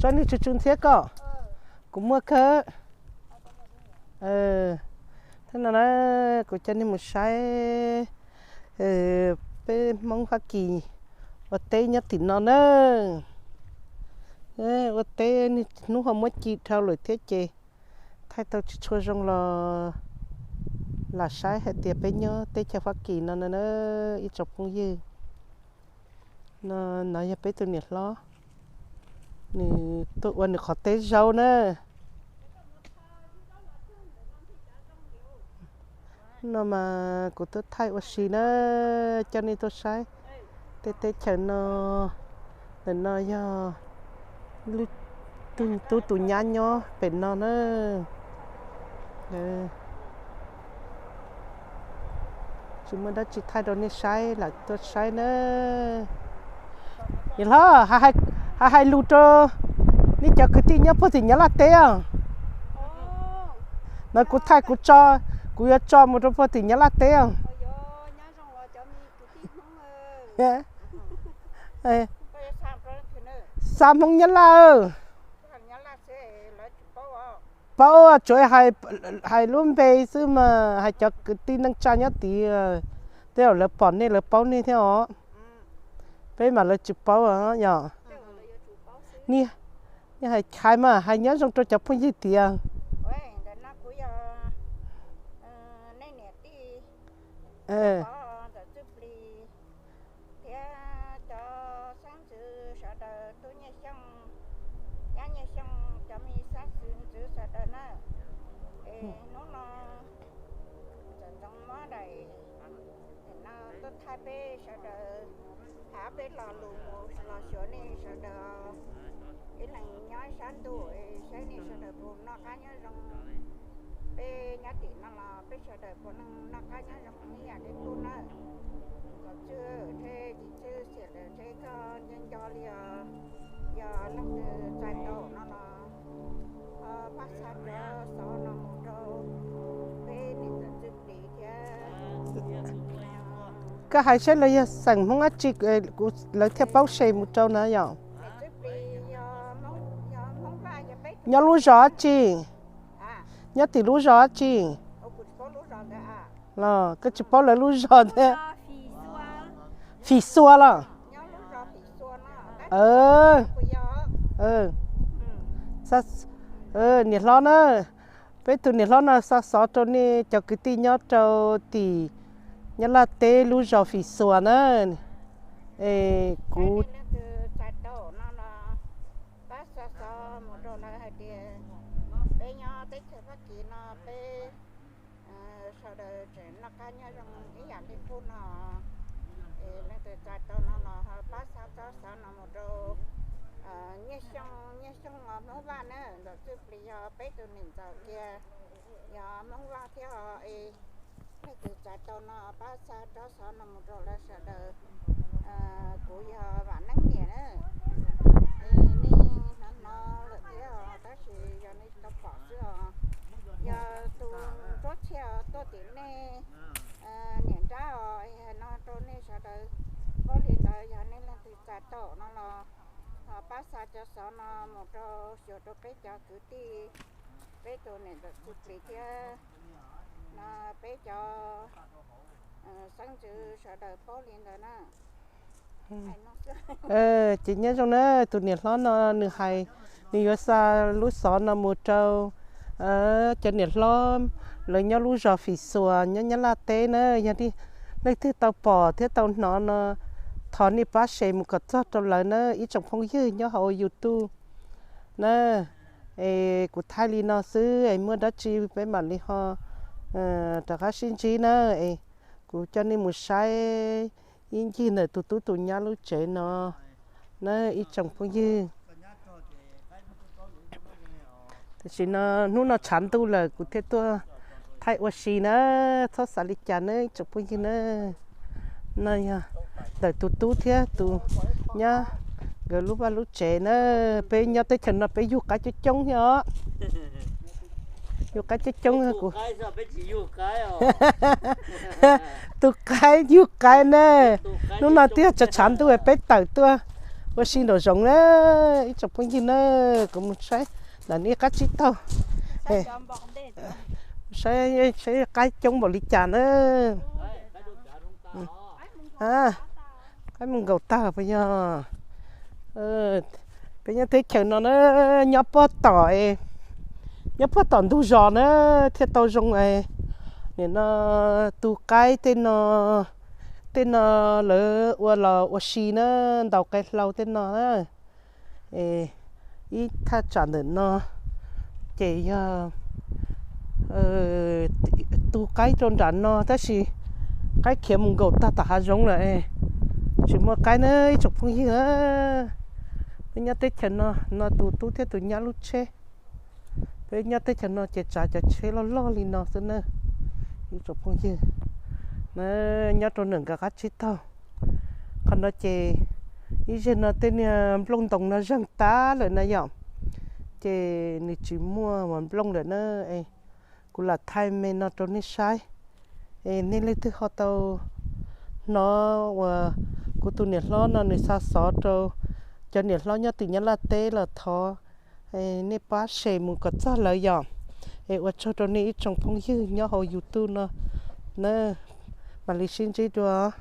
Tso nej tsw tsw ntxhiab koj, kuv muaj kawg. Thaum no na, kuv coj nej mus saib peb Hmoob Fab Kis ua teb nyob tim no na. Ua teb niaj hnub ho muab ci dhau lawm thiab ces thaij tau tsis tshua zoo los lam saib hais tias peb nyob teb chaws Fab Kis no na, ib tsoom phooj ywg. No, no yog peb tus niam hlob, nws tuaj ua nws qhov teb zaub na. No mas kuv tuaj thaij ua si na, coj nej tuaj saib tej teb chaws no. Ntawm no yog tub tus nyab nyob pem no na. Tsis muaj dab tsi thaij rau nej saib, lam tuaj saib na. Niam hlob, hais lus rau nej cov kwv tij nyob puag tim Nyab Laj teb os. No kuv thaij kuv tso, kuv yuav tso mus rau puag tim Nyab Laj teb os. Xa Hmoob Nyab Laj. Paub tsuav hais lub npe xwb mas hais cov kwv tij neej tsa nyob tid, tej zaum lawv pom nej lawv paub nej thiab os. Peb mas lawv tsis paub yog. Nej hais mas hais nyob zoo rau cov phooj ywg tias thiab cov xeeb ntxwv sawv daws, tub Nyiaj Xyooj, nyab Nyiaj Xyooj, cov me xeeb ntxwv sawv daws na, es hnub no Ntxawm Ntxoov muab daim no tuaj thaij peb sawv daws, hais peb lo lus mus los xyuas nej sawv daws ib leeg nyob sab ntuj, saib nej sawv daws puas noj qab nyob zoo. Peb nyob tim no los peb sawv daws puav leej noj qab nyob zoo ib yam li qub nawb. Kom txhwj rhe txhwj xiam lawm rhe koj nco nco li os. Yog leej twg txais tau no los ho pab xa cov xov no mus rau peb niam ntxawm Txwj Plis thiab. Koj hais saib lawv yog xeem Hmoob dab tsi lawv thiaj paub se mus rau na yom? Nyob lub zos dab tsi? Nyob tim lub zos dab tsi? Los koj tsis paub lawv lub zos thiab? Fim Xua los? Niam hlob na, peb tus niam hlob no xa xov rau nej cov kwv tij nyob rau tim Nyab Laj teb lub zos Fim Xua na. Es kuv pab xa xov mus rau lawv hais tias peb nyob teb chaws Fab Kis no peb sawv daws tseem noj qab nyob zoo ib yam li qub no. Es leej twg txais tau no los ho pab xa tsob xov no mus rau Nyiaj Xyooj, Nyiaj Xyooj los Hmoob Vaj na, ntxawm Txwj Plis yog peb tus niam ntxawm kiag, yog Hmoob Vaj thiab os. Es leej twg txais tau no pab xa tsob xov no mus rau lawv sawv daws. Kuv yog Vam Neeb niam na. Es nej hnov hnov lawm thiab os, tab sis yog nej tsis tau pom xwb os. Yog tus nruab txhiaj tuaj tim nej niam nrab os, no rau nej sawv daws. Paub li ntawd, yog nej leej twg txais tau no los ho pab xa cov xov no mus rau xyuas rau peb cov kwv tij, peb tus niam ntxawm Txwj Plis thiab no peb cov xeeb ntxwv sawv daws paub li ntawd na. Ces nyob zoo na, tus niam hlob no nws hais nws yuav xa lub xov no mus rau cov niam hlob lawv nyob lub zos Fim Xuas nyob Nyab Laj teb na. Yog leej twg tau pom thiab tau hnov no, thov nej pab share mus kom txog rau lawv na ib tsoom phooj ywg nyob hauv YouTube na. Es kuv thaij li no xwb, es muaj dab tsi peb mam li ho rov qab sib ntsib na. Es kuv coj nej mus saib ib ncig ntawm tus tub tus nyab lub tsev no na ib tsoom phooj ywg. Tam sim no hnub no tshav ntuj lawm kuv thiaj tuaj thaij ua si na, txhob xav li cas na ib tsoom phooj ywg na. No yog ntawm tus tub thiab tus nyab nkawd lub vaj lub tsev na. Peb nyob teb chaws no peb yug qaib coob coob thiab os. Yug qaib coob coob kuv tu qaib yug qaib ne. Hnub no twb yog tshav tshav ntuj peb tawm tuaj Ua si nraum zoov na, ib tsoom phooj ywg na, kuv mus saib ntawm nej qab tsib taug, saib, saib qaib coob npaum li cas na. Qaib mus nkaum tag puas yog? Peb nyob teb chaws no na, nyob pob tom, nyob pob tom ntug zos na, thiaj tau zoo. Nim no tu qaib tej no, tej no lawv ua los ua si na, ntaus qe hlau tej no na. Ib thaj tsam ntawm no ces yog tu qaib rau nram no, tab sis qaib khiav mus nkaum tag tom hav zoov lawm, tsis muaj qaib na ib tsoom phooj ywg. Peb nyob teb chaws no, no tus tub thiab tus nyab lub tsheb. Peb nyob teb chaws no ces tsav cov tsheb loj loj li no xwb na ib tsoom phooj ywg. Nyob rau ntawm nkawd qab tsib taug. Qhov no ces ib zeg no tej niag nplooj ntoos no zeeg tag lawm na yom, ces nws tsis muaj uas nplooj lawm na. Kuv lam thaij me no rau nej saib, es nej leej twg ho tau hnov uas kuv tus niam hlob no nws xa xov rau cov niam hlob nyob tim Nyab Laj teb los thov nej pab share mus kom txog lawv yom. Es ua tsaug rau nej ib tsoom phooj ywg nyob hauv YouTube no na, mam li sib ntsib dua.